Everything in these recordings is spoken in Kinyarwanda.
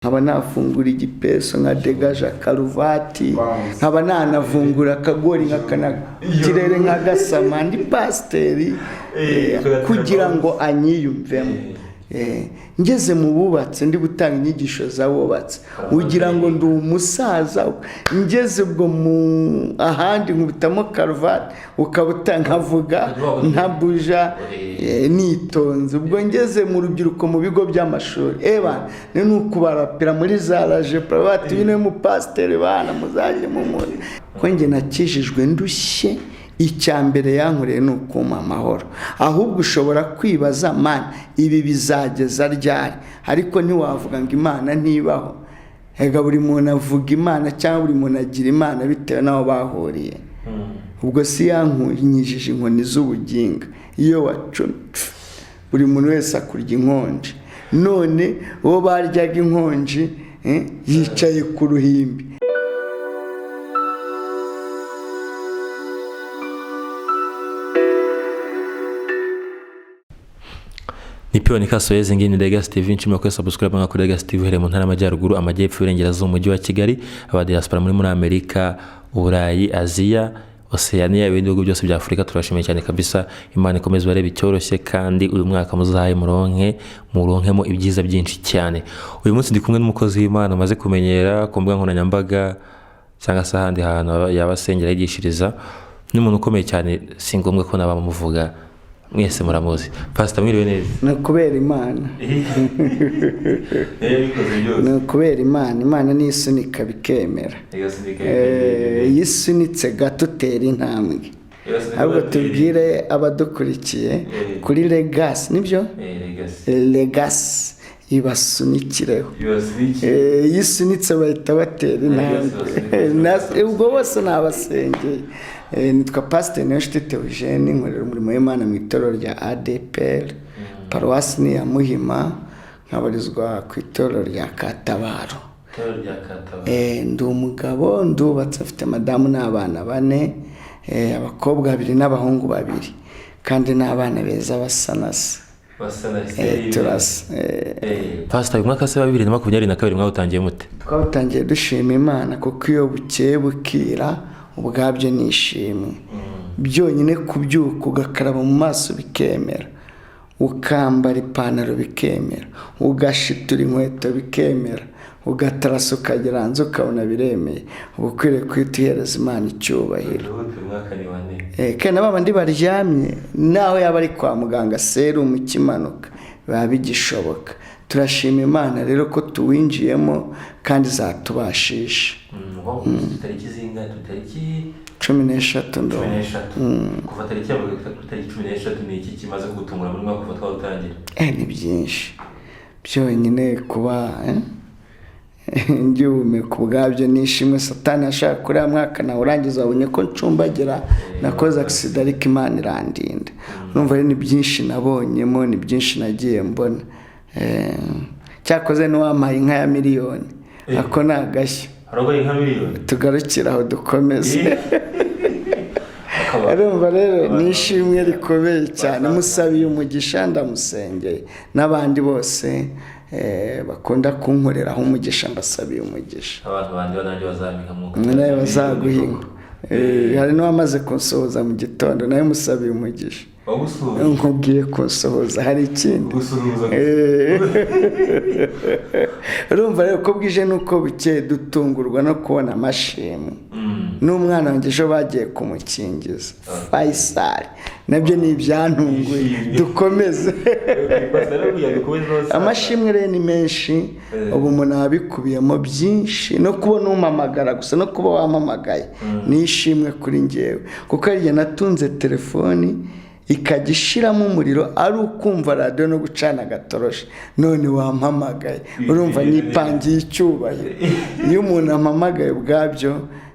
Nkaba nafungura igipesu nka degaja karuvati, nkaba nanavungura akagori nkakana kirere nka gasama, ndi pasiteri kugira ngo anyiyumvemo. Ngeze mu bubatsi ndi gutanga inyigisho z'abubatsi, ugira ngo ndi umusaza. Ngeze ubwo mu ahandi nkubitamo karuvati, ukaba nkavuga nka buja nitonze. Ubwo ngeze mu rubyiruko mu bigo by'amashuri, eba ni ukubarapira muri za rajepa bati uyu ni mupasiteri, bana muzajye mumuri. Ko njye nakijijwe ndushye, icya mbere yankoreye ni ukumpa amahoro. Ahubwo ushobora kwibaza, Mana ibi bizageza ryari? Ariko ntiwavuga ngo Imana ntibaho. Ega buri muntu avuga Imana cyangwa buri muntu agira Imana bitewe n'aho bahuriye. Ubwo si yankunyijije inkoni z'ubuginga, iyo wacumye buri muntu wese akurya inkonji. None uwo baryaga inkonji yicaye ku ruhimbi. Ni Piyoni Kasoyeze, ngiyi ni Legacy TV. Nshimira ko subscribe nka kuri Legacy TV uherereye mu ntara y'Amajyaruguru, Amajyepfo, Iburengerazuba, Umujyi wa Kigali, aba diaspora muri Amerika, Uburayi, Aziya, Oceania, ibindi bihugu byose bya Afurika. Turashimiye cyane kabisa. Imana ikomeze barebe icyoroshye, kandi uyu mwaka muzahaye muronke muronkemo ibyiza byinshi cyane. Uyu munsi ndi kumwe n'umukozi w'Imana umaze kumenyera ku mbuga nkoranyambaga cyangwa se ahandi hantu yaba asengera, yigishiriza. Ni umuntu ukomeye cyane, si ngombwa ko nabamuvuga, mwese muramuzi. Pastor, mwiriwe neza? Ni ukubera Imana, ni ukubera Imana. Imana niyo isunika bikemera. Iyo isunitse gato utera intambwe. Ahubwo tubwire abadukurikiye kuri Legacy, nibyo, Legacy ibasunikireho. Iyo isunitse bahita batera intambwe. Ubwo bose nabasengeye. Nitwa Pasiteri Niyonshuti Theogene, nkorera umurimo w'Imana mu itorero rya ADPR, paruwasi ni iya Muhima, nkabarizwa ku itorero rya Katabaro. Ndi umugabo, ndubatse, afite madamu n'abana bane, abakobwa babiri n'abahungu babiri, kandi n'abana beza basa na se. Turasa. Pastor, uyu mwaka se wa 2022 mwawutangiye mute? Twawutangiye dushima Imana, kuko iyo bukeye bukira ubwabyo ni ishimwe byonyine. Kubyuka ugakaraba mu maso bikemera, ukambara ipantaro bikemera, ugashitura inkweto bikemera, ugatarasa ukagera hanze ukabona biremeye, uba ukwiriye guhita uhereza Imana icyubahiro. Kandi na babandi baryamye, naho yaba ari kwa muganga serumu ikimanuka, biba bigishoboka. Turashima Imana rero ko tuwinjiyemo kandi izatubashisha. Tariki zingahe? Tariki 13 ndumva. 13. Kuva tariki ya mbere kuri tariki 13, ni iki kimaze kugutungura muri mwaka kuva twawutangira? Ni byinshi. Byonyine kuba ngihumeka ubwabyo ni ishimwe. Satani ashaka kuri uriya mwaka nawe urangiza, wabonye ko ncumbagira, nakoze agisida ariko Imana irandinda. Urumva rero ni byinshi nabonyemo, ni byinshi nagiye mbona. Cyakoze n'uwampaye inka ya miliyoni, ako ni agashya. Harogoye inka miliyoni. Tugarukire aho dukomeze. Urumva rero ni ishimwe rikomeye cyane. Musabiye umugisha, ndamusengeye, n'abandi bose bakunda kunkoreraho umugisha, mbasabiye umugisha. Abantu bandi nanjye bazamika mwuka. Nawe bazaguhinga. Hari n'uwamaze kunsohoza mu gitondo, nawe musabiye umugisha. Nkubwiye kunsohoza, hari ikindi. Urumva rero ko bwije n'uko bukeye dutungurwa no kubona amashimwe. N'umwana wanjye ejo bagiye kumukingiza Faisal, nabyo ni ibyantunguye. Dukomeze. Amashimwe rero ni menshi, ubu umuntu aba abikubiyemo byinshi. No kubona umpamagara gusa, no kuba wampamagaye ni ishimwe kuri njyewe, kuko hari igihe natunze telefoni ikajya ishiramo umuriro ari ukumva radiyo no gucana agatoroshi, none wampamagaye. Urumva nipangiye icyubahiro. Iyo umuntu ampamagaye ubwabyo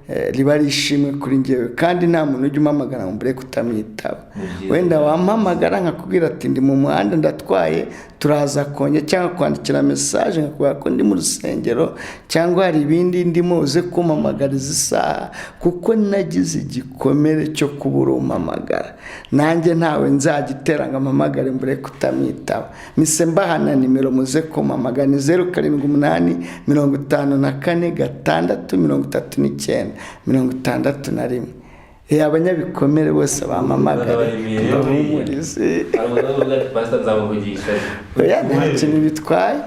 riba ari ishimwe kuri njyewe, kandi nta muntu ujya umpamagara ngo mbure kutamwitaba. Wenda wampamagara nkakubwira ati ndi mu muhanda ndatwaye, turaza kongera, cyangwa kwandikira message nkakubwira ko ndi mu rusengero cyangwa hari ibindi ndimo, uze kumpamagariza isaha, kuko nagize igikomere cyo kubura umpamagara. Nanjye ntawe nzagitera ngo ampamagare mbure kutamwitaba. Mise mbahana nimero muze kumpamagara ni 0 7 8 54 6 39 61. Abanyabikomere bose bampamagare mbahumurize. Oya, nta kintu bitwaye,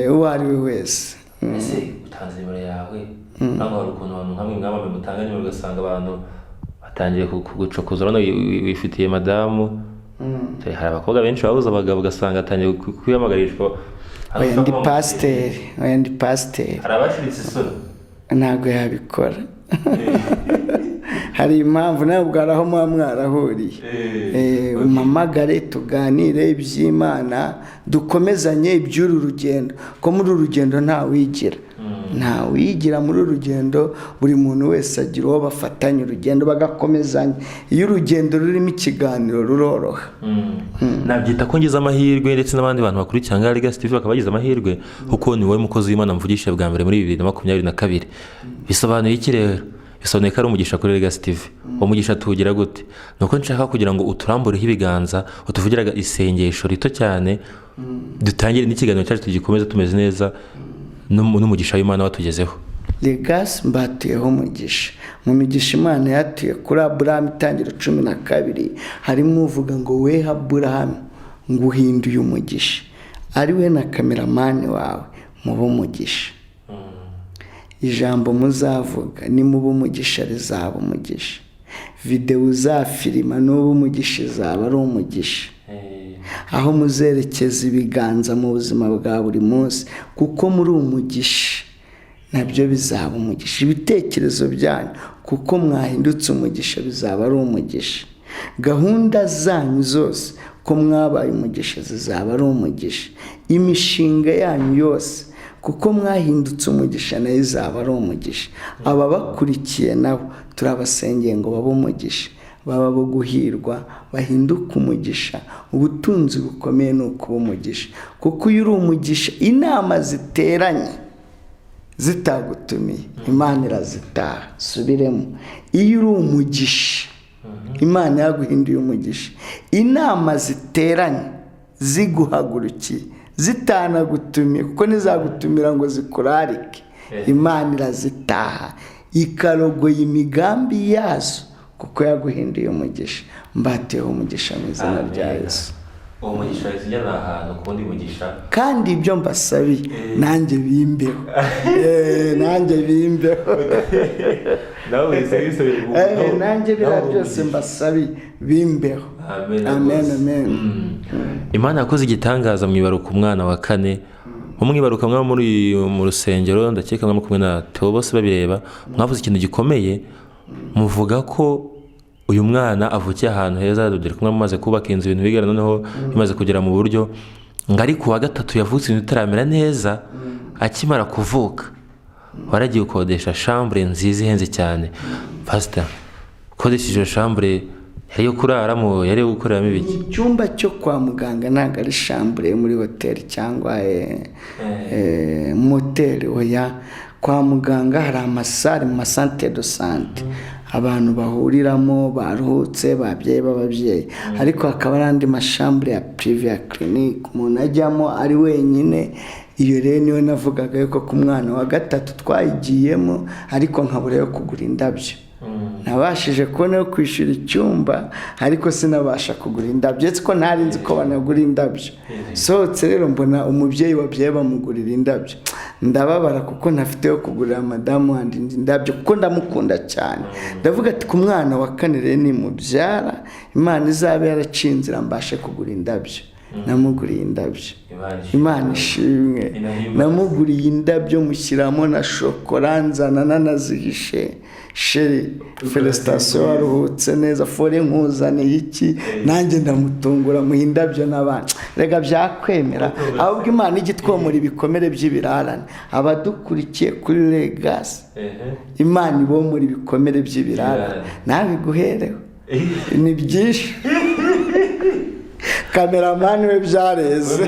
uwo ari we wese. Ese utanze nimero yawe, ntabwo hari ukuntu abantu nkamwe mwamamaye mutanga nimero, ugasanga abantu batangiye kugucokoza? Urabona wifitiye madamu, hari abakobwa benshi babuze abagabo, ugasanga atangiye kwihamagarishwa. Oya, ndi pasiteri, oya, ndi pasiteri. Hari abashiritse isoni. Ntabwo yabikora, hari impamvu. Nawe ubwo hari aho muba mwarahuriye. Umpamagare tuganire iby'Imana, dukomezanye iby'uru rugendo, ko muri uru rugendo ntawigira, ntawigira muri uru rugendo. Buri muntu wese agira uwo bafatanya urugendo bagakomezanya. Iyo urugendo rurimo ikiganiro ruroroha. Nabyita ko ngize amahirwe, ndetse n'abandi bantu bakurikira ngaha Legacy TV bakaba bagize amahirwe, kuko ni wowe mukozi w'Imana mvugisha bwa mbere muri 2022. Bisobanuye iki rero? Bisobanuye ko ari umugisha kuri Legacy TV. Uwo mugisha tuwugira gute? Ni uko nshaka kugira ngo uturambureho ibiganza, utuvugire isengesho rito cyane, dutangire n'ikiganiro cyacu tugikomeze tumeze neza n'umugisha w'Imana watugezeho. Legacy, mbatuyeho umugisha. Mu migisha Imana yatuye kuri Aburahamu, Itangiro 12, harimo uvuga ngo: "Weho Aburahamu, nguhinduye umugisha, ari we na cameraman wawe mube umugisha. Ijambo muzavuga nimuba umugisha rizaba umugisha. Videwo uzafilima nuba umugisha izaba ari umugisha. Aho muzerekeza ibiganza mu buzima bwa buri munsi, kuko muri umugisha, nabyo bizaba umugisha. Ibitekerezo byanyu, kuko mwahindutse umugisha, bizaba ari umugisha. Gahunda zanyu zose, ko mwabaye umugisha, zizaba ari umugisha. Imishinga yanyu yose, kuko mwahindutse umugisha, nayo izaba ari umugisha. Ababakurikiye nabo turabasengeye ngo babe umugisha, baba bo guhirwa, bahinduke umugisha. Ubutunzi bukomeye ni ukuba umugisha, kuko iyo uri umugisha, inama ziteranye zitagutumiye, Imana irazitaha. Subiremo: iyo uri umugisha, Imana yaguhinduye umugisha, inama ziteranye ziguhagurukiye zitanagutumiye, kuko ntizagutumira ngo zikurarike, Imana irazitaha ikarogoya imigambi yazo, kuko yaguhinduye umugisha. Mbateho umugisha mu izina rya Yesu." Uwo mugisha wahise ujyana ahantu ku wundi mugisha. Kandi ibyo mbasabiye nanjye bimbeho, nanjye bimbeho. Nawe wese wisabira. Nanjye biriya byose mbasabiye bimbeho. Amen. Amen. Rwose. Amen. Imana yakoze igitangaza mwibaruka umwana wa kane. Mumwibaruka mwaba muri mu rusengero, ndakeka mwaba kumwe na Theo bose babireba. Mwavuze ikintu gikomeye, muvuga ko uyu mwana avukiye ahantu heza, dore ko mumaze kubaka inzu, ibintu bigana noneho bimaze kugera mu buryo, ngo ariko uwa gatatu yavutse ibintu bitaramera neza. Akimara kuvuka waragiye ukodesha chambre nziza ihenze cyane. Pasita, ukodesheje iyo chambre yari iyo kuraramo, yari iyo gukoreramo ibiki? Icyumba cyo kwa muganga, ntabwo ari chambre yo muri hoteli cyangwa motel, oya. Kwa muganga hari ama salle, mu ma centre de santé abantu bahuriramo baruhutse, babyeyi b'ababyeyi, ariko hakaba n'andi ma chambre ya privé ya clinique umuntu ajyamo ari wenyine. Iyo rero niyo navugaga yuko ku mwana wa gatatu twayigiyemo, ariko nkabura yo kugura indabyo. Nabashije kubona yo kwishyura icyumba, ariko sinabasha kugura indabyo, uretse ko ntari nzi ko banagura indabyo. Sohotse rero mbona umubyeyi wabyaye bamugurira indabyo, ndababara kuko ntafite yo kugurira madamu wanjye indabyo, kuko ndamukunda cyane. Ndavuga ati ku mwana wa kane rero nimubyara, Imana izabe yaraciye inzira mbashe kugura indabyo. Namuguriye indabyo. Imana ishimwe. Namuguriye indabyo, mushyiramo na shokora, nzana nanazihishe. Chéri, félicitations, waruhutse neza, fore nkuzaniye iki? Nanjye ndamutungura, muha indabyo n'abandi. Rega byakwemera, ahubwo Imana ijya itwomora ibikomere by'ibirarane. Abadukurikiye kuri Legacy, Imana ibomora ibikomere by'ibirarane, ntabiguherewe ni byinshi. Cameraman we byareze.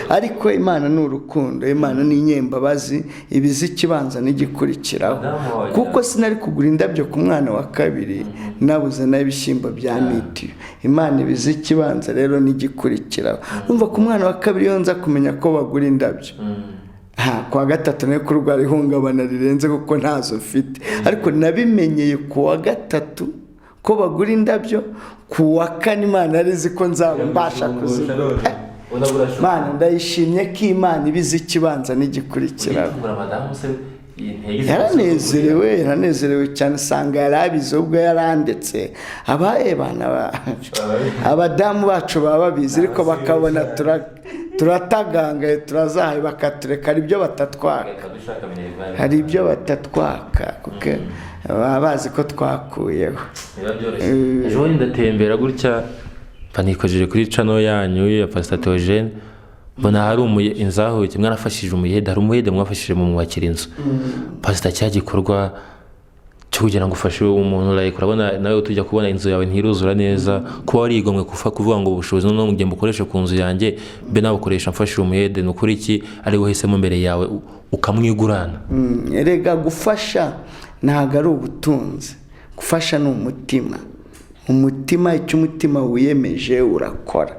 Ariko Imana ni urukundo, Imana ni inyembabazi, ibizi ikibanza n'igikurikiraho, kuko sinari kugura indabyo ku mwana wa kabiri nabuze n'ibishyimbo bya mitiyu. Imana ibizi ikibanza rero n'igikurikiraho. Numva ku mwana wa kabiri iyo nza kumenya ko bagura indabyo, ku wa gatatu nayo kurwara ihungabana rirenze kuko ntazo mfite. Ariko nabimenyeye ku wa gatatu ko bagura indabyo, ku wa kane Imana yari izi ko nzaba mbasha kuzigura. Imana ndayishimye ko Imana ibizi ikibanza n'igikurikiraho. Yaranezerewe, yaranezerewe cyane, usanga yari abizi ubwo yarandetse. Abaye bana, abadamu bacu baba babizi, ariko bakabona turatagangaye, turazahaye, bakatureka. Hari ibyo batatwaka, hari ibyo batatwaka kuko baba bazi ko twakuyeho. Ejo bundi ndatembera gutya, mba kuri channel yanyu ya Pastor Theogene, mbona hari inzahuke mwarafashije umuyede, hari umuyede mwafashije mu mwubakira inzu. Pastor, cya gikorwa cyo kugira ngo ufashe umuntu, like urabona nawe tujya kubona inzu yawe ntiruzura neza, kuba warigomwe kufa kuvuga ngo ubushobozi noneho mugihe mbukoreshe ku nzu yanjye, mbe nabukoresha mfashije umuyede, ni ukuri iki ari wahisemo mbere yawe ukamwigurana? Erega gufasha ntabwo ari ubutunzi, gufasha ni umutima. Umutima, icyo umutima wiyemeje urakora.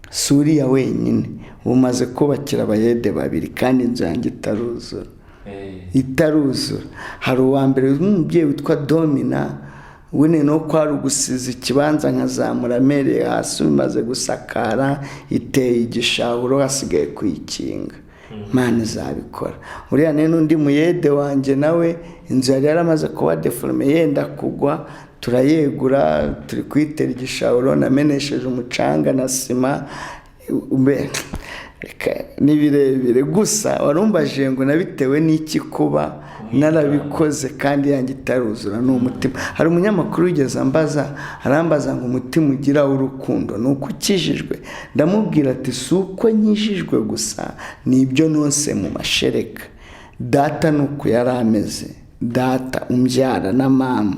Si uriya wenyine, ubu umaze kubakira abayede babiri kandi inzu yanjye itaruzura, itaruzura. Hari uwa mbere w'umubyeyi witwa Domina, we no kwari ugusiza ikibanza nkazamura amereye hasi, bimaze gusakara, iteye igishahuro, hasigaye kuyikinga. Imana izabikora. Uriya rero n'undi muyede wanjye nawe, inzu yari yaramaze kuba déformée, yenda kugwa, turayegura, turi kuyitera igishahuro, namenesheje umucanga na sima. Reka, ni birebire. Gusa warumbajije ngo nabitewe n'iki kuba narabikoze kandi yanjye itaruzura. Ni umutima. Hari umunyamakuru wigeze ambaza, arambaza ngo umutima ugira w'urukundo ni uko ukijijwe? Ndamubwira ati si uko nkijijwe gusa, ni ibyo nonse mu mashereka. Data ni uko yari ameze, data umbyara na mama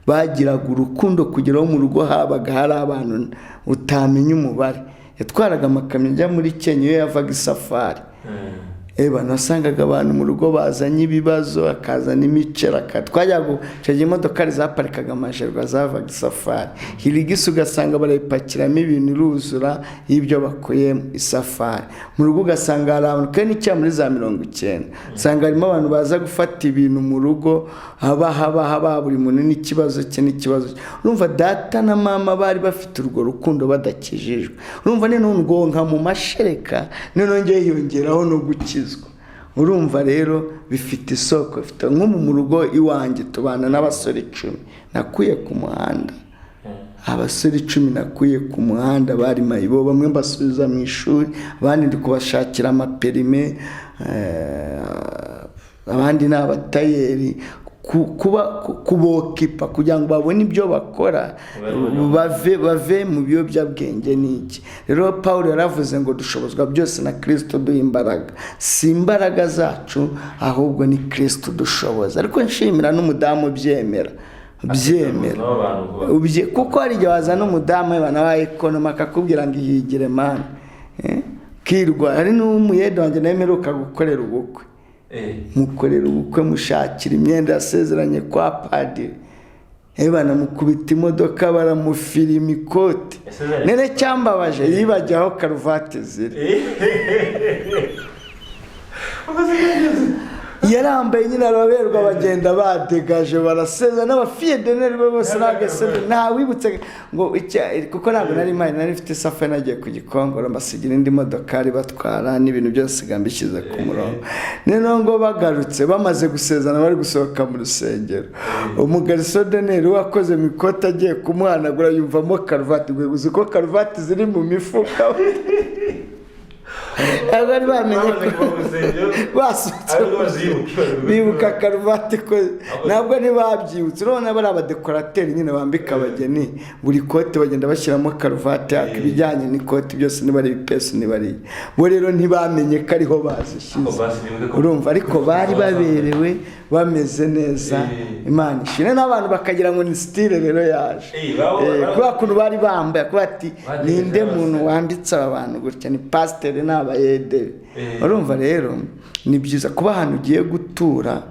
bagiraga urukundo kugera aho mu rugo habaga hari abantu utamenya umubare. Yatwaraga amakamyo ajya muri Kenya, iyo yavaga isafari, eba nasangaga abantu mu rugo bazanye ibibazo, akazana imiceri. Twajyaga icyo gihe imodoka zaparikaga amajerwa zavaga isafari, Hilux ugasanga barayipakiramo ibintu iruzura y'ibyo bakuye isafari. Mu rugo ugasanga hari abantu, kandi n'icya muri za 90 usanga harimo abantu baza gufata ibintu mu rugo, haba haba haba buri muntu n'ikibazo cye, n'ikibazo cye. Urumva data na mama bari bafite urwo rukundo badakijijwe. Urumva noneho ngonka mu mashereka, noneho ngewe hiyongeraho no gukizwa. Urumva rero bifite isoko, bifite nk'ubu mu rugo iwanjye tubana n'abasore 10 nakuye ku muhanda. Abasore 10 nakuye ku muhanda bari mayibo, bamwe mbasubiza mu ishuri, abandi ndi kubashakira amaperime, abandi ni abatayeri, kuba kubokipa kugira ngo babone ibyo bakora, bave mu biyobyabwenge n'iki. Rero Paul yaravuze ngo dushobozwa byose na Kirisito duha imbaraga. Si imbaraga zacu, ahubwo ni Kirisito dushoboza. Ariko nshimira n'umudamu ubyemera, ubyemera. Kuko hari igihe wazana umudamu we wa ekonoma akakubwira ngo ihigire mani kirwa. Hari n'umuyede wanjye nawe mperuka gukorera ubukwe, mukorera ubukwe, mushakira imyenda yasezeranye kwa padiri, banamukubita imodoka, baramufirima ikoti. Nene cyambabaje, yibagiwe aho karuvati ziri. Yarambaye nyine araberwa, bagenda badegaje, baraseza n'abafiyedeneri be bose n'agasebe ntawibutse ngo kuko ntabwo nari mpari, nari mfite safari, nagiye ku Gikongoro, mbasigira indi modokari batwara n'ibintu byose mbishyize ku murongo. Noneho ngo bagarutse bamaze gusezana, bari gusohoka mu rusengero, umugarisodoneri wakoze mu ikoti agiye kumuhanagura yumvamo karuvati. Uzi ko karuvati ziri mu mifuka, bari bamenye ko basohotse bibuka karuvati ko ntabwo ntibabyibutse. Urabona bari abadekorateri nyine bambika abageni, buri kote bagenda bashyiramo karuvati, ibijyanye n'ikoti byose, niba ari ibipesu, niba ari bo rero ntibamenye ko ariho bazishyize, urumva. Ariko bari baberewe, bameze neza, Imana ishimwe, n'abantu bakagira ngo ni style rero yaje, kubera ukuntu bari bambaye, kuba ati ninde muntu wambitse aba bantu gutya? Ni pasiteri, ni abayede. Urumva rero ni byiza kuba ahantu ugiye gutura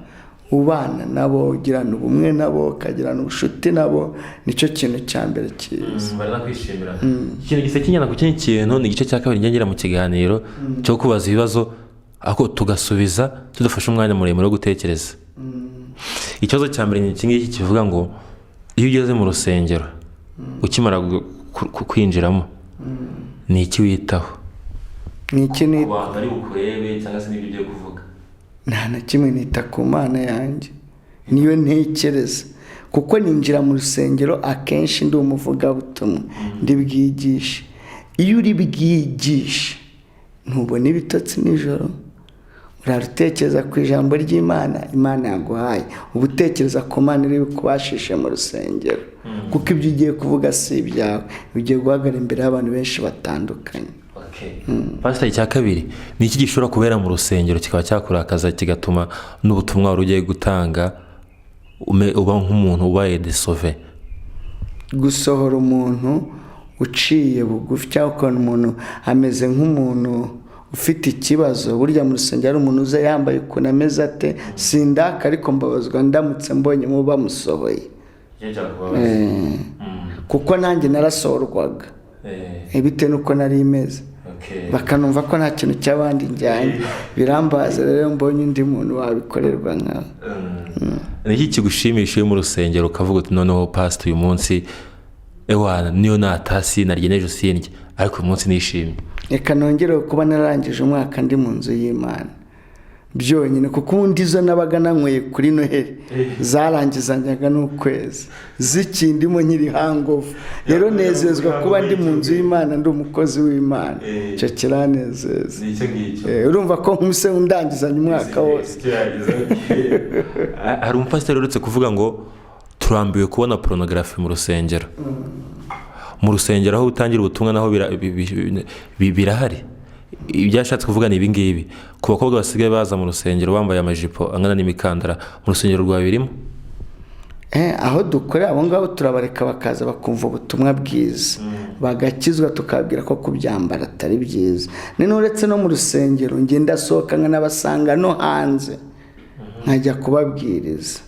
ubana nabo, ugirana ubumwe nabo, ukagirana ubucuti nabo, nicyo kintu cya mbere cyiza. Baranakwishimira. Ikintu giseka inyana ku kindi kintu ni igice cya kabiri njya mu kiganiro cyo kubaza ibibazo, ariko tugasubiza tudafashe umwanya muremure wo gutekereza. Ikibazo cya mbere ni iki ngiki kivuga ngo iyo ugeze mu rusengero ukimara kwinjiramo, ni iki witaho? Ni iki Ku bantu bari bukurebe cyangwa se n'ibyo ugiye kuvuga? Nta na kimwe, nita ku Mana yanjye, niyo ntekereza, kuko ninjira mu rusengero akenshi ndi umuvugabutumwa, ndi bwigishe. Iyo uri bwigishe ntubona ibitotsi nijoro, urara utekereza ku ijambo ry'Imana Imana yaguhaye, uba utekereza ku Mana iri bukubashishe mu rusengero, kuko ibyo ugiye kuvuga si ibyawe, ugiye guhagarara imbere y'abantu benshi batandukanye. Pasiteri, icya kabiri ni iki gishobora kubera mu rusengero kikaba cyakurakaza, kigatuma n'ubutumwa wari ugiye gutanga uba nk'umuntu ubaye déçu? Gusohora umuntu uciye bugufi, cyangwa ukabona umuntu ameze nk'umuntu ufite ikibazo. Burya mu rusengero hari umuntu uza yambaye ukuntu ameze ate, sindaka, ariko mbabazwa ndamutse mbonyemo bamusohoye, kuko nanjye narasohorwaga bitewe n'uko nari imeze, bakanumva ko nta kintu cy'abandi njyanye. Birambaza rero mbonye undi muntu wabikorerwa nkawe. Ni iki kigushimisha iyo mu rusengero ukavuga uti noneho pasita, uyu munsi ewana niyo natasi narye n'ejo sindye, ariko uyu munsi nishimye? Reka nongere kuba narangije umwaka ndi mu nzu y'Imana byonyine, kuko ubundi izo nabaga nanyweye kuri Noheli zarangizanyaga n'ukwezi zikindimo nkiri hangovu. Rero nezezwa kuba ndi mu nzu y'Imana, ndi umukozi w'Imana, icyo kiranezeza. Urumva ko nkuse ndangizanya umwaka wose. Hari umupasiteri uretse kuvuga ngo turambiwe kubona pornography mu rusengero. Mu rusengero aho utangira ubutumwa naho birahari. Ibyo yashatse kuvuga ni ibingibi: ku bakobwa basigaye baza mu rusengero bambaye amajipo angana n'imikandara, mu rusengero rwawe birimo? Aho dukorera, abo ngabo turabareka bakaza bakumva ubutumwa bwiza, bagakizwa, tukababwira ko kubyambara atari byiza. Noneho uretse no mu rusengero, ngenda asohoka nkanabasanga no hanze, nkajya kubabwiriza,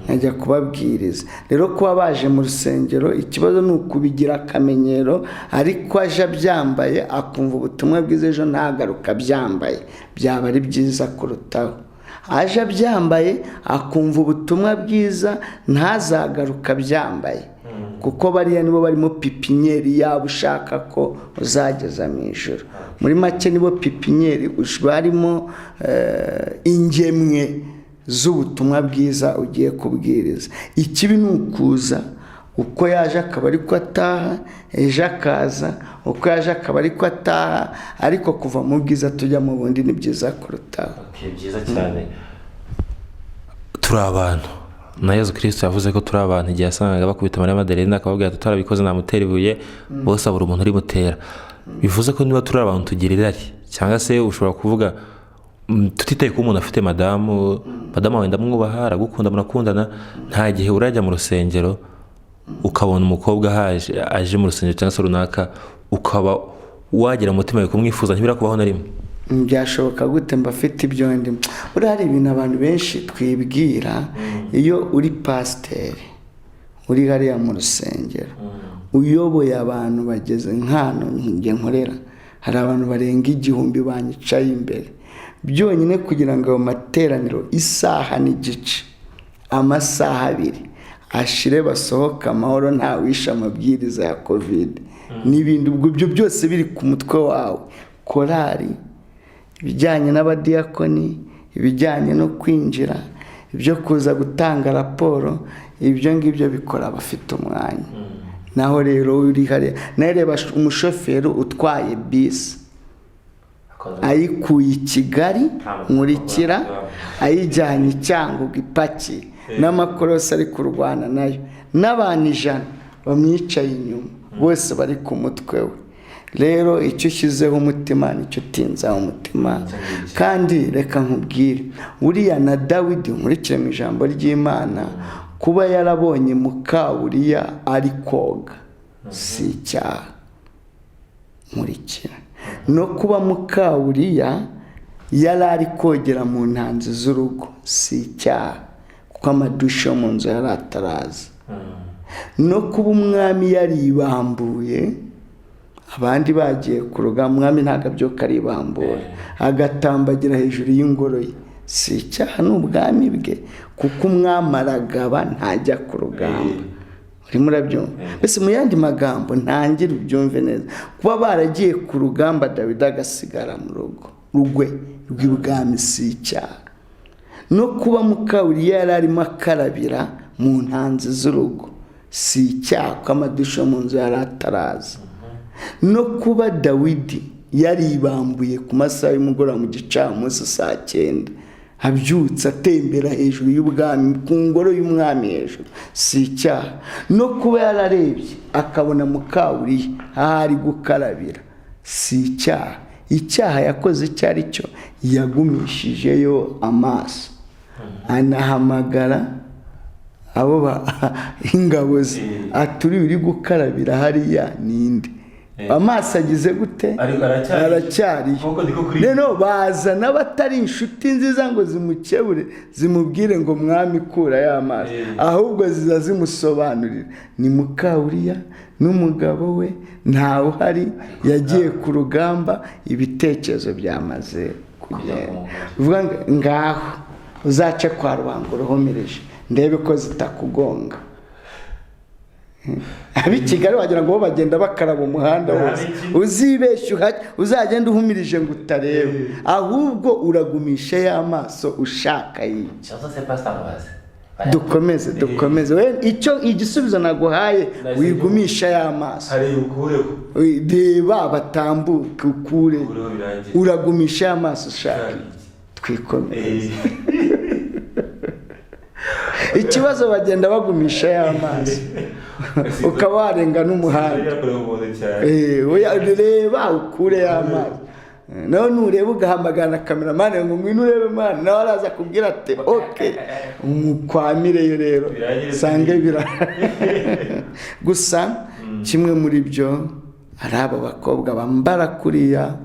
nkajya kubabwiriza. Rero kuba baje mu rusengero, ikibazo ni ukubigira akamenyero, ariko aje abyambaye akumva ubutumwa bwiza, ejo ntagaruka abyambaye, byaba ari byiza kurutaho. Aje abyambaye akumva ubutumwa bwiza, ntazagaruka abyambaye, kuko bariya nibo barimo pépinière yaba ushaka ko uzageza mu ijoro. Muri make nibo pépinière barimo ingemwe z'ubutumwa bwiza ugiye kubwiriza. Ikibi ni ukuza uko yaje akaba ariko ataha, ejo akaza uko yaje akaba ariko ataha. Ariko kuva mu bwiza tujya mu bundi ni byiza kurutaho. Byiza cyane. Turi abantu, na Yezu Kirisito yavuze ko turi abantu. Igihe yasangaga bakubita Mariya Maderena, akababwira ati utarabikoze namutera ibuye, bose abura umuntu urimutera. Bivuze ko niba turi abantu tugira irari, cyangwa se ushobora kuvuga tutitaye ko umuntu afite madamu, madamu wawe ndamwubaha, aragukunda, murakundana, nta gihe urajya mu rusengero ukabona umukobwa ahaje, aje mu rusengero cyangwa se runaka, ukaba wagira umutima wawe kumwifuza? Ntibirakubaho na rimwe? Byashoboka gute mba afite ibyo ndimo? Buriya hari ibintu abantu benshi twibwira. Iyo uri pasiteri, uri hariya mu rusengero, uyoboye abantu bageze nk'ahantu njye nkorera, hari abantu barenga 1000 banyicaye imbere. Byonyine kugira ngo ayo materaniro isaha n'igice, amasaha abiri ashire, basohoka amahoro, ntawishe amabwiriza ya COVID n'ibindi, ubwo ibyo byose biri ku mutwe wawe. Korari, ibijyanye n'abadiyakoni, ibijyanye no kwinjira, ibyo kuza gutanga raporo, ibyo ngibyo bikora abafite umwanya. Naho rero uri hariya, nawe reba umushoferi utwaye bisi ayikuye i Kigali Nkurikira ayijyanye i Cyangugu ipakiye n'amakorosi ari kurwana nayo, n'abantu 100 bamwicaye inyuma bose bari ku mutwe we. Rero icyo ushyizeho umutima nicyo utinzaho umutima. Kandi reka nkubwire, uriya na Dawidi, nkurikire mu ijambo ry'Imana, kuba yarabonye mukawuriya ari koga si icyaha. Nkurikira, no kuba mukawuriya yari ari kogera mu ntanzi z'urugo si icyaha, kuko amadushe yo mu nzu yari ataraza. No kuba umwami yaribambuye abandi bagiye ku rugamba, umwami ntabwo abyuka aribambura agatambagira hejuru y'ingoro ye, si icyaha, ni ubwami bwe, kuko umwami aragaba ntajya ku rugamba. Urimo urabyumva? Mbese mu yandi magambo, ntangire ubyumve neza, kuba baragiye ku rugamba Dawidi agasigara mu rugo rwe rw'ibwami si icyaha. No kuba mukawuriya yari arimo akarabira mu ntanzi z'urugo si icyaha, kuko amadushe yo mu nzu yari ataraza. No kuba Dawidi yaribambuye ku masaha y'umugoroba mu gicamunsi saa 9, abyutse atembera hejuru y'ubwami ku ngoro y'umwami hejuru si icyaha. No kuba yararebye akabona mukawuriya aho ari gukarabira si icyaha. Icyaha yakoze icyo ari cyo, yagumishijeyo amaso, anahamagara abo ingabo ze, ati uri gukarabira hariya ninde? Amaso agize gute? Aracyariyo. Rero baza n'abatari inshuti nziza ngo zimukebure, zimubwire ngo mwami kura y'amaso, ahubwo ziza zimusobanurira ni mukawuriya n'umugabo we ntawe uhari, yagiye ku rugamba, ibitekerezo byamaze kugenda. Ngaho uzace kwa rubanga uruhumirije ndebe ko zitakugonga. Ab'i Kigali wagira ngo bo bagenda bakaraba umuhanda wose, uzibeshye uzagenda uhumirije ngo utareba, ahubwo uragumisha y'amaso ushaka y'iki. Dukomeze dukomeze, icyo igisubizo naguhaye, wigumisha y'amaso, reba batambuke ukure, uragumisha y'amaso ushaka iki. Twikomereze. Ikibazo bagenda bagumisha y'amaso ukaba warenga n'umuhanda. Reba ukure y'amaso, nawe nureba ugahamagara na kameramani ngo ngwino urebe mani, nawe araza kubwira ati okay, umukwamireyo rero sange bira. Gusa kimwe muri byo, ari aba bakobwa bambara kuriya,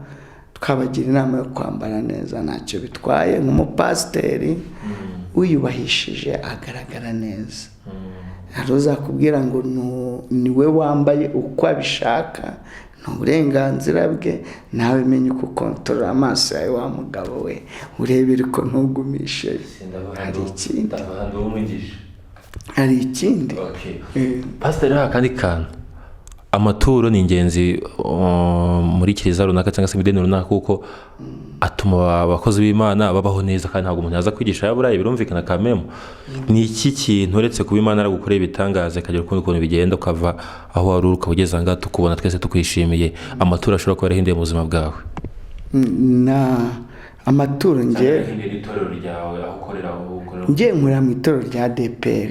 twabagira inama yo kwambara neza, ntacyo bitwaye. Nk'umupasiteri wiyubahishije agaragara neza, hari uzakubwira ngo niwe wambaye uko abishaka, ni uburenganzira bwe. Nawe menye uko ukontorora amaso yawe wa mugabo we, urebere ko ntugumishe. Hari ikindi, hari ikindi. Pasiteri, hari akandi kantu. Amaturo ni ingenzi muri kiliziya runaka cyangwa se mu idini runaka, kuko atuma abakozi b'Imana babaho neza, kandi ntabwo umuntu yaza kwigisha yaburaye, birumvikana kamemo. Ni iki kintu, uretse kuba Imana yaragukoreye ibitangaza ikagira ukundi kuntu bigenda, ukava aho wari uri ukaba ugeze aha ngaha tukubona twese tukwishimiye, amaturo ashobora kuba yarahinduye mu buzima bwawe? Na amaturo ngewe itorero ryawe aho ukorera, aho ukorera? Ngiye nkorera mu itorero rya ADEPR,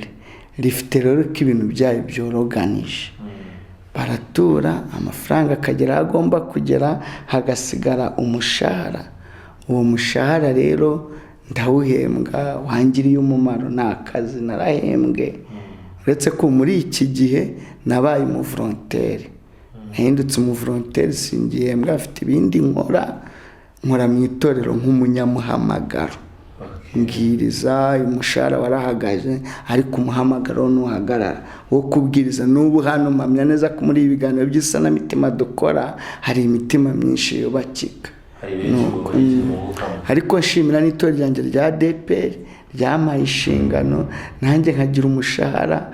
rifite rero ko ibintu byayo byoroganije, baratura amafaranga akagera aho agomba kugera, hagasigara umushahara. Uwo mushahara rero ndawuhembwa, wangiriye umumaro, ni akazi narahembwe. Uretse ko muri iki gihe nabaye umuvoronteri, nahindutse umuvoronteri, singihembwa, afite ibindi nkora, nkora mu itorero nk'umunyamuhamagaro, mbwiriza. Umushahara warahagaze, ariko umuhamagaro ntuhagarara wo kubwiriza. N'ubu hano mpamya neza ko muri ibi biganiro by'isanamitima dukora hari imitima myinshi yubakika. Hari benshi ngo bagize bungukamo. Ariko nshimira n'itorero ryanjye rya ADEPR ryampaye inshingano, nanjye nkagira umushahara,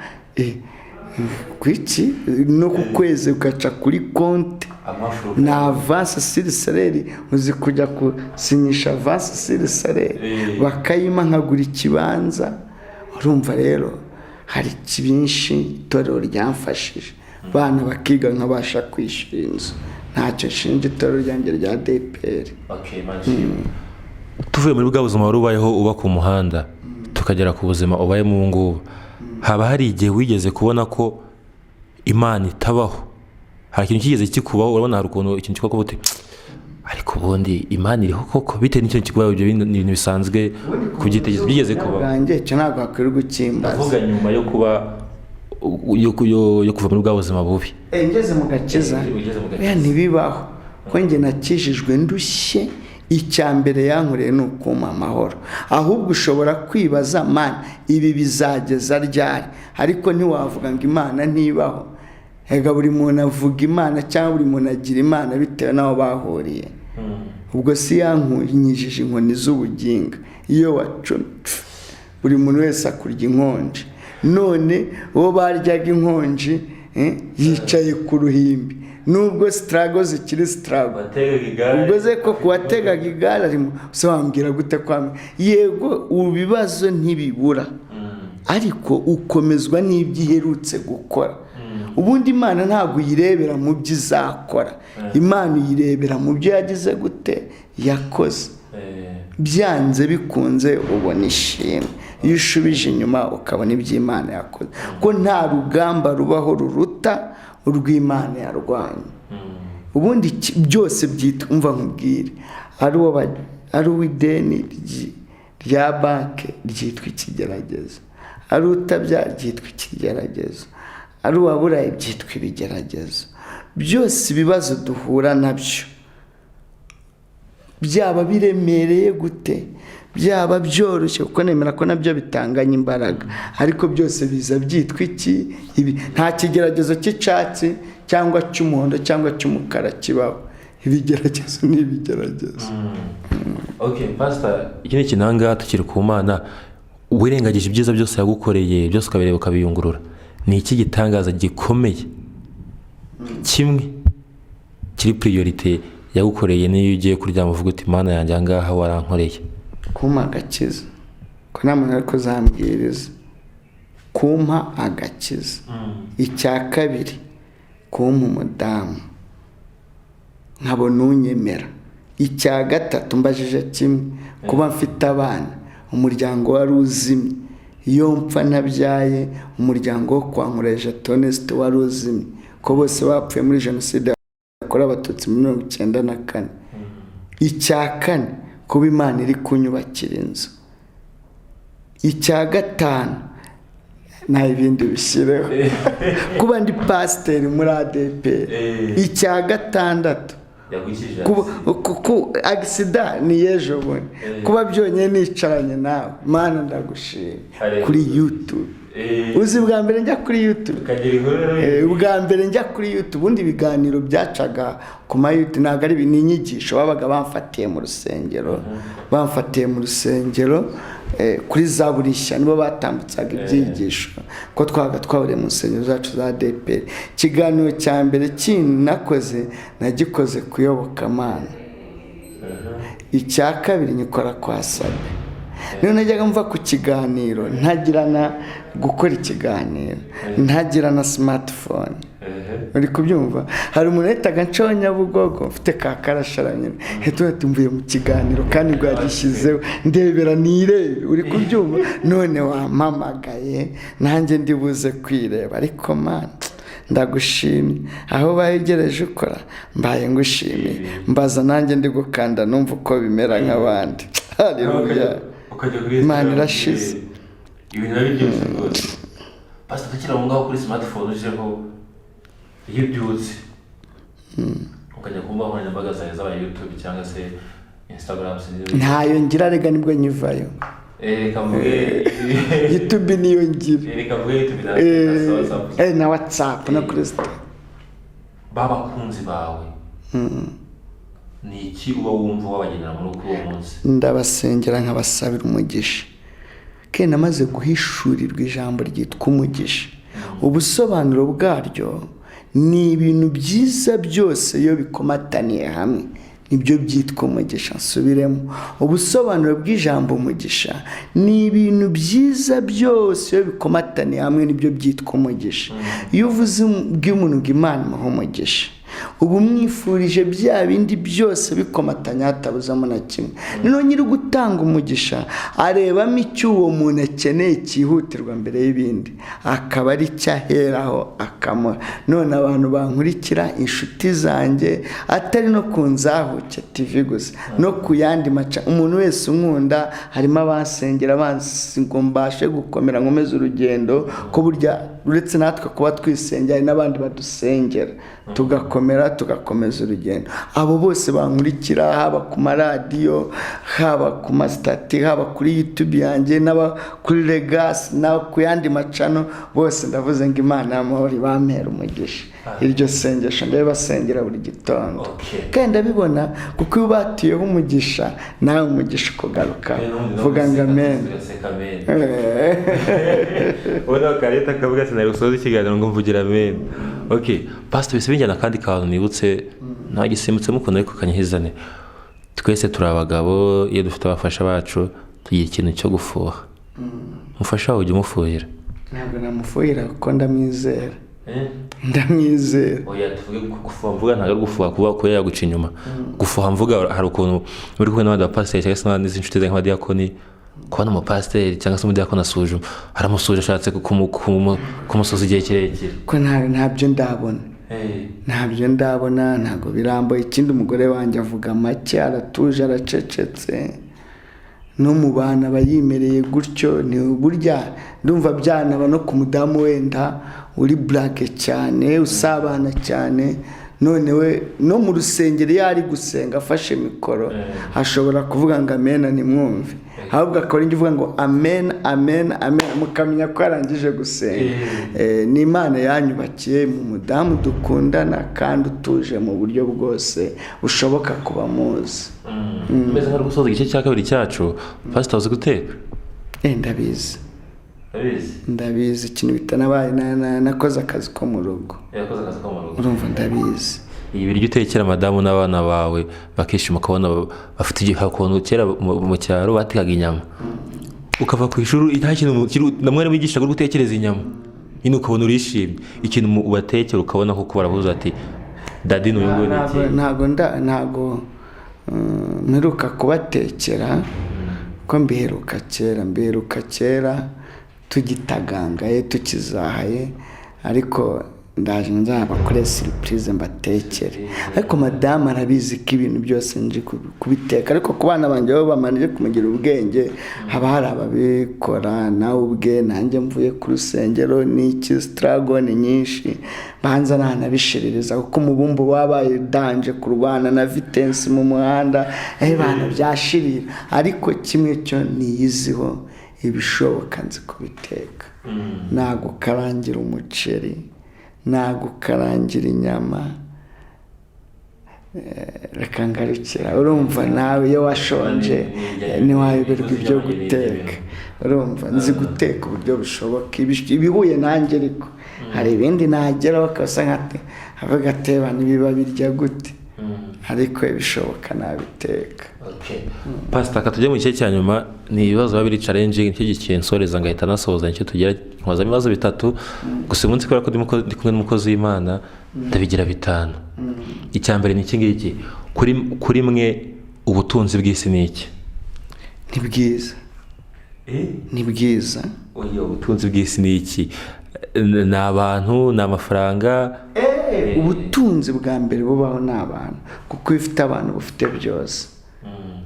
kuki no ku kwezi ugaca kuri konti Amafaranga. Na avance sur salaire, uzi kujya gusinyisha avance sur salaire bakayima nkagura ikibanza. Urumva rero hari byinshi itorero ryamfashije, bana bakiga, nkabasha kwishyura inzu. Ntacyo nshinja itorero ryanjye rya ADEPR. Okay, Imana ishimwe. Tuvuye muri bwa buzima wari ubayeho uba ku muhanda, tukagera ku buzima ubayemo ubu ngubu, haba hari igihe wigeze kubona ko Imana itabaho? Hari ikintu kigeze kikubaho, urabona hari ukuntu ikintu kikubaho uti: "Ariko ubundi Imana iriho koko?" Bitewe n'ikintu kikubaho, ibyo ni ibintu bisanzwe kubyitegereza, byigeze kubaho? Bwanjye icyo ntabwo wakwirirwa ukimbaza. Ndavuga nyuma yo kuba yo kuva muri bwa buzima bubi. Ngeze mu gakiza. Ugeze mu gakiza. Oya, ntibibaho, ko njye nakijijwe ndushye. Icya mbere yankoreye ni ukumpa amahoro. Ahubwo ushobora kwibaza: "Mana, ibi bizageza ryari?" Ariko ntiwavuga ngo Imana ntibaho. Ega buri muntu avuga Imana cyangwa buri muntu agira Imana bitewe n'aho bahuriye. Ubwo si yankijije inkoni z'ubuginga? Iyo wacumye buri muntu wese akurya inkonji. None uwo baryaga inkonji, yicaye ku ruhimbi, nubwo struggle zikiri struggle. Wategaga igare. Ubwo ze ko kuwategaga igare arimo se, wambwira gute kwame? Yego, ubu bibazo ntibibura, ariko ukomezwa n'ibyo iherutse gukora. Ubundi Imana ntabwo uyirebera mu byo izakora, Imana uyirebera mu byo yagize gute, yakoze. Byanze bikunze ubona ishimwe iyo ushubije inyuma ukabona ibyo Imana yakoze, ko nta rugamba rubaho ruruta urw'Imana yarwanye. Ubundi byose byitwa, umva nkubwire, ari uw'ideni rya banki ryitwa ikigeragezo, ari utabyara ryitwa ikigeragezo, ari uwaburaye byitwa ibigeragezo. Byose ibibazo duhura nabyo, byaba biremereye gute, byaba byoroshye, kuko nemera ko nabyo bitanganya imbaraga, ariko byose biza byitwa iki? Ibi nta kigeragezo cy'icyatsi cyangwa cy'umuhondo cyangwa cy'umukara kibaho. Ibigeragezo ni ibigeragezo. Okay, pastor, iki ni ikintu aha ngaha tukiri ku Mana. Wirengagije ibyiza byose yagukoreye byose, ukabireba, ukabiyungurura, ni iki gitangaza gikomeye kimwe kiri priorité yagukoreye, niyo ugiye kuryama uvuga uti: "Mana yanjye, aha ngaha warankoreye"? Kumpa agakiza, ko nta muntu ari kuzambwiriza. Kumpa agakiza. Icya kabiri, kumpa umudamu nkabona unyemera. Icya gatatu, mbajije kimwe, kuba mfite abana. Umuryango wari uzimye. Iyo mpfa ntabyaye, umuryango wo kwa Nkureje Tonesite wari uzimye, ko bose bapfuye muri Jenoside yakorewe Abatutsi muri 94. Icya kane, kuba Imana iri kunyubakira inzu. Icya gatanu, nta ibindi bishyireho, kuba ndi pasiteri muri ADEPR. Icya gatandatu, accident ni ejo bundi, kuba byonyine nicaranye nawe. Mana, ndagushima kuri YouTube. Uzi bwa mbere njya kuri YouTube, ubwa mbere njya kuri YouTube, ubundi ibiganiro byacaga ku ma YouTube ntabwo ari ni inyigisho babaga bamfatiye mu rusengero, bamfatiye mu rusengero kuri za burishya, nibo batambutsaga ibyigisho, ko twabaga twahuriye mu nsengero zacu za ADEPR. Ikiganiro cya mbere kindi nakoze, nagikoze kuyobokamana. Icya kabiri nyikora kwa Sabe. Niyo najyaga mva ku kiganiro, ntagira na gukora ikiganiro, ntagira na smartphone, uri kubyumva? Hari umuntu wahitaga ncaho Nyabugogo mfite ka karashara nyine, hita mvuye mu kiganiro kandi bwagishyizeho, ndebera nirebe, uri kubyumva? None wampamagaye nanjye ndibuze kwireba. Ariko Mana, ndagushimye, aho bayegereje ukora, mbaye ngushimiye. Mbaza nanjye ndi gukanda numva uko bimera nk'abandi. Haleluya, Imana irashize. Ibintu biba biryoshye rwose. Pastor, tukiri aho ngaho kuri smartphone ujeho, iyo ubyutse ukajya ku mbuga nkoranyambaga zawe, zaba YouTube cyangwa se Instagram, sinzi. Ntayo ngira rega, nibwo nyivayo. Reka mvuge YouTube niyo ngira. Reka mvuge YouTube na WhatsApp. Na WhatsApp no kuri sita. B'abakunzi bawe. Ni iki uba wumva wabagenera muri uwo munsi? Ndabasengera nkabasabira umugisha. Kandi namaze guhishurirwa ijambo ryitwa umugisha, ubusobanuro bwaryo ni ibintu byiza byose iyo bikomataniye hamwe nibyo byitwa umugisha. Nsubiremo, ubusobanuro bw'ijambo umugisha ni ibintu byiza byose iyo bikomataniye hamwe nibyo byitwa umugisha. Iyo uvuze bw'umuntu ngo Imana imuhe umugisha, ubu mwifurije bya bindi byose bikomatanya hatabuzamo na kimwe. Noneho nyiri gutanga umugisha arebamo icyo uwo muntu akeneye cyihutirwa mbere y'ibindi, akaba ari cyo aheraho akamuha. None abantu bankurikira, inshuti zanjye, atari no ku Nzahuke TV gusa, no ku yandi maca, umuntu wese unkunda, harimo abansengera ngo mbashe gukomera nkomeze urugendo, ko burya uretse natwe kuba twisengera hari n'abandi badusengera tugakomera tugakomeza urugendo. Abo bose bankurikira, haba ku maradiyo, haba ku masitati, haba kuri YouTube yanjye, n'aba kuri Legacy, no ku yandi macano, bose ndavuze ngo Imana y'amahoro ibampere umugisha. Iryo sengesho ndabibasengera buri gitondo, kandi ndabibona kuko iyo ubatuyeho umugisha nawe umugisha ukugaruka. Vuga ngo amen. Ubona kareta akavuga ati nari gusoza ikiganiro ngo mvugira amen. Okay, pastor, bise bijyana akandi kantu nibutse ntagisimbutse mukunda ariko kanyihizane. Twese turi abagabo, iyo dufite abafasha bacu tugira ikintu cyo gufuha. Umufasha wawe ujya umufuhira? Ntabwo namufuhira kuko ndamwizera. Ndamwizera. Oya, tuvuge gufuha mvuga ntabwo ari gufuha kuba kuba yaguca inyuma. Gufuha mvuga hari ukuntu uri kumwe n'abandi bapasiteri cyangwa se n'abandi inshuti ze nk'abadiyakoni, kubona umupasiteri cyangwa se umudiyakoni asuje, aramusuje ashatse kumusuza igihe kirekire. Ko ntabyo ndabona. Ntabyo ndabona, ntabwo birambuye. Ikindi umugore wanjye avuga make, aratuje, aracecetse, no mu bana aba yimereye gutyo. Ni burya ndumva byanaba no ku mudamu wenda uri burake cyane, usabana cyane, none we no mu rusengero iyo ari gusenga afashe mikoro ashobora kuvuga ngo amena nimwumve, ahubwo akaba ari uvuga ngo amen amen amen, mukamenya ko yarangije gusenga. Ni Imana yanyubakiye mu mudamu dukundana kandi utuje mu buryo bwose bushoboka kuba muzi. Umeze nka gusoza igice cya kabiri cyacu, pastor, uzi guteka? Ndabizi. Ndabizi, ikintu bitanabaye nakoze akazi ko mu rugo. Yakoze akazi ko mu rugo. Urumva ndabizi. Ibiryo utekera madamu n'abana bawe bakishima, ukabona bafite igihe. Ukuntu kera mu cyaro batekaga inyama, ukava ku ishuri nta kintu na mwarimu wigishaga uri gutekereza inyama nyine, ukabona urishimye. Ikintu ubatekera ukabona kuko baravuze ati dadi n'uyu nguyu ni iki? Ntabwo mperuka kubatekera, ko mbiheruka kera tugitagangaye tukizahaye, ariko ndaje nzabakore surprise mbatekere. Ariko madamu arabizi ko ibintu byose nje kubiteka, ariko ku bana banjye bo bamanije kumugira ubwenge, haba hari ababikora nawe ubwe, nanjye mvuye ku rusengero n'iki, struggle ni nyinshi, banza nanabishiririza kuko umubumbo wabaye danje kurwana na vitensi mu muhanda, bana byashirira. Ariko kimwe cyo niyiziho ibishoboka nzi kubiteka. Nagukarangira umuceri, nagukarangira inyama, reka ngarukira. Urumva nawe iyo washonje ntiwayoberwa ibyo guteka. Urumva nzi guteka uburyo bushoboka ibihuye nanjye, ariko hari ibindi nageraho bakasa nka ateba ntibiba birya gute, ariko ibishoboka nabiteka. Pastor, ka tujye mu gice cya nyuma, ni ibibazo biba biri challenge, nicyo gihe nsoreza ngahita nasoza, nicyo tugira nkozamo ibibazo bitatu gusa uyu munsi kubera ko ndi kumwe n'umukozi w'Imana ndabigira 5. Icya mbere ni iki ngiki, kuri mwe ubutunzi bw'isi ni iki? Ni bwiza. Ni bwiza. Oya, ubutunzi bw'isi ni iki? Ni abantu, ni amafaranga? Ubutunzi bwa mbere bubaho ni abantu, kuko iyo ufite abantu bufite byose.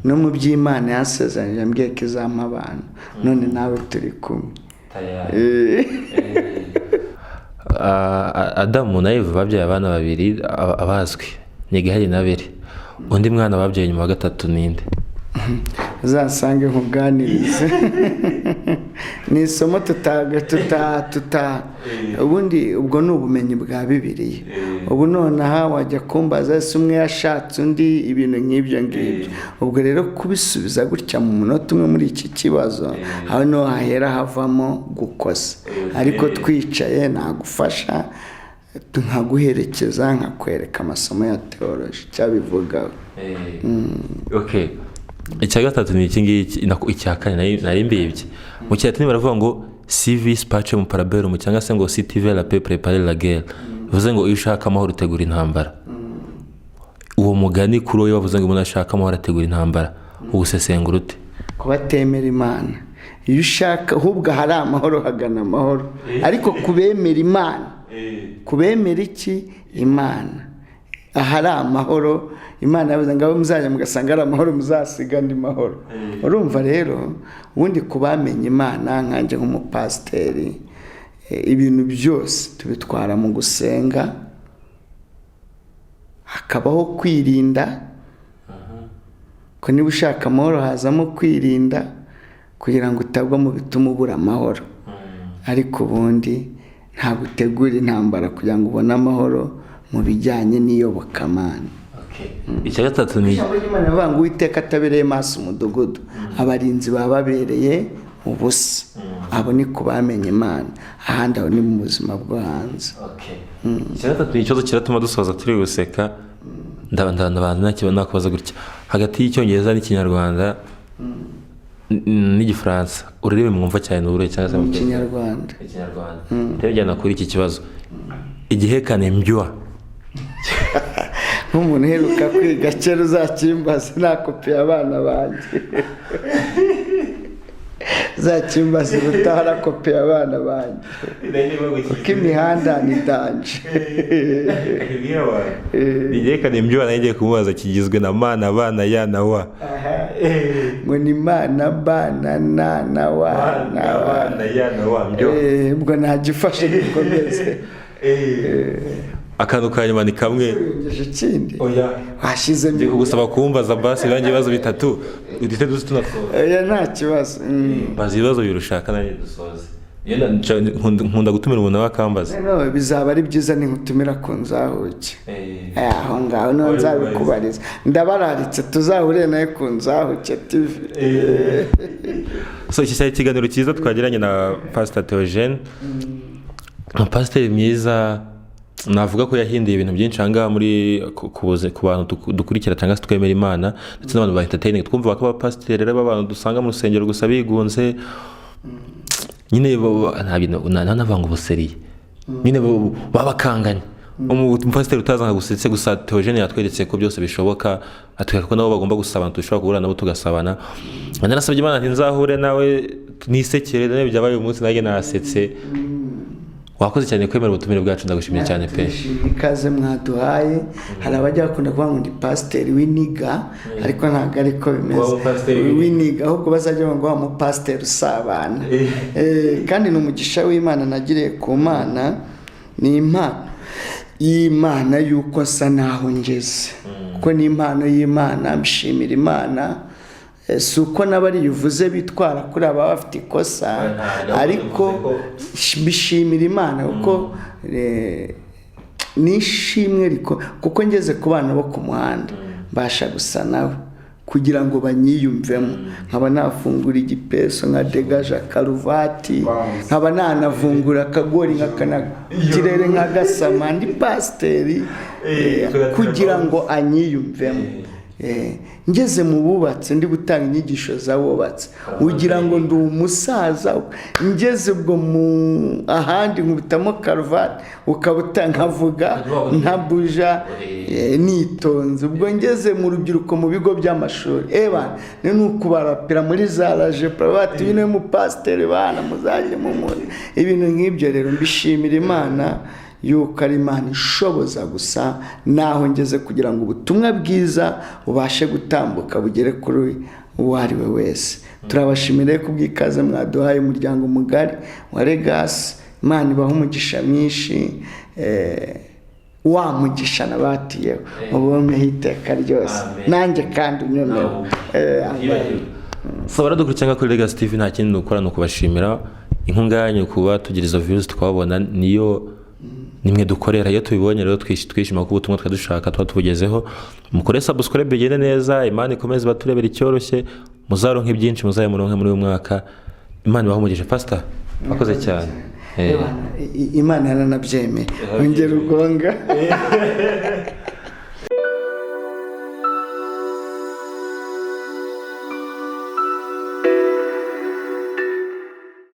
No mu by'Imana yasezeranyije ambwiye ko izampa abantu, none nawe turi kumwe. Adamu na Eva babyaye abana babiri abazwi ni Gahali na Abeli. Undi mwana babyaye nyuma wa gatatu ninde? Uzasange nkuganirize. Ni isomo tuta tuta tuta ubundi ubwo ni ubumenyi bwa Bibiliya. Ubu nonaha wajya kumbaza ese umwe yashatse undi, ibintu nk'ibyo ngibyo. Ubwo rero kubisubiza gutya mu munota umwe muri iki kibazo, aho niho hahera havamo gukosa. Ariko twicaye nagufasha, nkaguherekeza, nkakwereka amasomo ya teoloji cyabivugaho. Okay, icya gatatu ni iki ngiki, icya kane nari mbibye. Mu Kilatini baravuga ngo "Si vis pacem para bellum", cyangwa se ngo "Si tu veux la paix, prépare la guerre", bivuze ngo iyo ushaka amahoro utegura intambara. Uwo mugani kuri wowe, bavuze ngo umuntu ashaka amahoro ategura intambara, uwusesengura ute? Kuba atemera Imana. Iyo ushaka, ahubwo ahari amahoro hagana amahoro. Ariko kubemera Imana, kubemera iki? Imana, ahari amahoro, Imana yavuze ngo abo muzajya mugasanga ari amahoro, muzasiga andi mahoro. Urumva rero, ubundi ku bamenye Imana nkanjye nk'umupasiteri, ibintu byose tubitwara mu gusenga, hakabaho kwirinda, ko niba ushaka amahoro hazamo kwirinda kugira ngo utagwa mu bituma ubura amahoro. Ariko ubundi ntabwo utegura intambara kugira ngo ubone amahoro mu bijyanye n'iyobokamana. Icya gatatu ni Ijambo ry'Imana rivuga ngo Uwiteka atabereye maso umudugudu, abarinzi baba babereye ubusa. Abo ni ku bamenye Imana, ahandi aho ni mu buzima bwo hanze. Icya gatatu ni ikibazo kiratuma dusoza turi guseka. Ndabanza nakubaza gutya: hagati y'Icyongereza n'Ikinyarwanda n'Igifaransa, ururimi mwumva cyane ni uruhe, cyangwa se Mu Kinyarwanda. Ikinyarwanda. Bijyana kuri iki kibazo: igihekane mbywa? Nk'umuntu uheruka kwiga kera, uzakimbaze nakopiye abana banjye. Uzakimbaze ubutaha nakopiye abana banjye, kuko imihanda ni danger. Igihekane mbywa nayo ngiye kumubaza kigizwe na ma na ba na ya na wa. Ngo ni ma na ba na na na wa na wa. Na ya na wa, mbywa. Ubwo ntagifashe gikomeze. Akantu ka nyuma ni kamwe. Yongeje ikindi? Oya. Washyizemo. Ngiye kugusaba kumbaza basi nanjye ibibazo bitatu, duhite duze tunasoza. Oya, nta kibazo. Mbaza ibibazo bibiri ushaka nanjye dusoze. Iyo nkunda gutumira umuntu nawe akambaza. No, bizaba ari byiza ninkutumira ku Nzahuke. Aho ngaho niho nzabikubariza. Ndabararitse, tuzahure nawe ku Nzahuke TV. So iki cyari ikiganiro cyiza twagiranye na Pastor Theogene, umupasiteri mwiza, navuga ko yahinduye ibintu byinshi ahangaha muri ku bantu dukurikira cyangwa se twemera Imana, ndetse n'abantu ba entertaining. Twumva ko abapasiteri rero b'abantu dusanga mu rusengero gusa bigunze nyine, nta bintu navanga ubuseriye nyine, babakanganye umupasiteri utaza nkagusetse gusa. Theogene yatweretse ko byose bishoboka, atwereka ko nabo bagomba gusabana, dushobora guhura nabo tugasabana. Narasabye Imana nti nzahure nawe nisekere, nawe byabaye uyu munsi, nanjye nasetse. Wakoze cyane kwemera ubutumire bwacu, ndagushimiye cyane pe. Turishimye ikaze mwaduhaye. Hari abajya bakunda kuvuga ngo ndi pasiteri w'iniga, ariko ntabwo ariko bimeze. Wa mupasiteri w'iniga. W'iniga, ahubwo bazajya bavuga ngo wa mupasiteri usabana. Kandi ni umugisha w'Imana nagiriye ku Mana, ni impano y'Imana yuko nsa naho ngeze, kuko ni impano y'Imana, mbishimira Imana. Si uko n'abariya uvuze bitwara kuri aba bafite ikosa, ariko mbishimira Imana kuko ni ishimwe kuko ngeze ku bana bo ku muhanda mbasha gusa nabo kugira ngo banyiyumvemo, nkaba nafungura igipeso, nka degaje karuvati, nkaba nanavungura akagori, nkakanaga ikirere, nkagasama, ndi pasiteri, kugira ngo anyiyumvemo. Ngeze mu bubatsi ndi gutanga inyigisho z'abubatsi, ugira ngo ndi umusaza. Ngeze ubwo mu ahandi nkubitamo karuvati, ukaba nkavuga nka buja, nitonze. Ubwo ngeze mu rubyiruko, mu bigo by'amashuri, eba ni ukubarapira muri za rajepa bati uyu niwe mupasiteri, bana muzajye mumuri, ibintu nk'ibyo. Rero mbishimira Imana yuko ari Imana ishoboza gusa naho ngeze kugira ngo ubutumwa bwiza bubashe gutambuka bugere kuri uwo ari we wese. Turabashimira ku bw'ikaze mwaduhaye, umuryango mugari wa Legacy. Imana ibaha umugisha mwinshi, wa mugisha nabatiyeho ubumeho iteka ryose. Amen. Nanjye kandi unyomewe. Amen. So baradukurikira kuri Legacy TV, nta kindi dukora ni ukubashimira inkunga yanyu, kuba tugira izo views tukababona, niyo nimwe dukorera. Iyo tubibonye rero twishima ko ubutumwa twari dushaka tuba tubugezeho. Mukore subscribe, bigende neza, Imana ikomeze baturebera icyoroshye, muzaronke byinshi, muzabe muronke muri uyu mwaka. Imana ibahe umugisha. Pastor, wakoze cyane. Imana yaranabyemeye, ongera ugonga.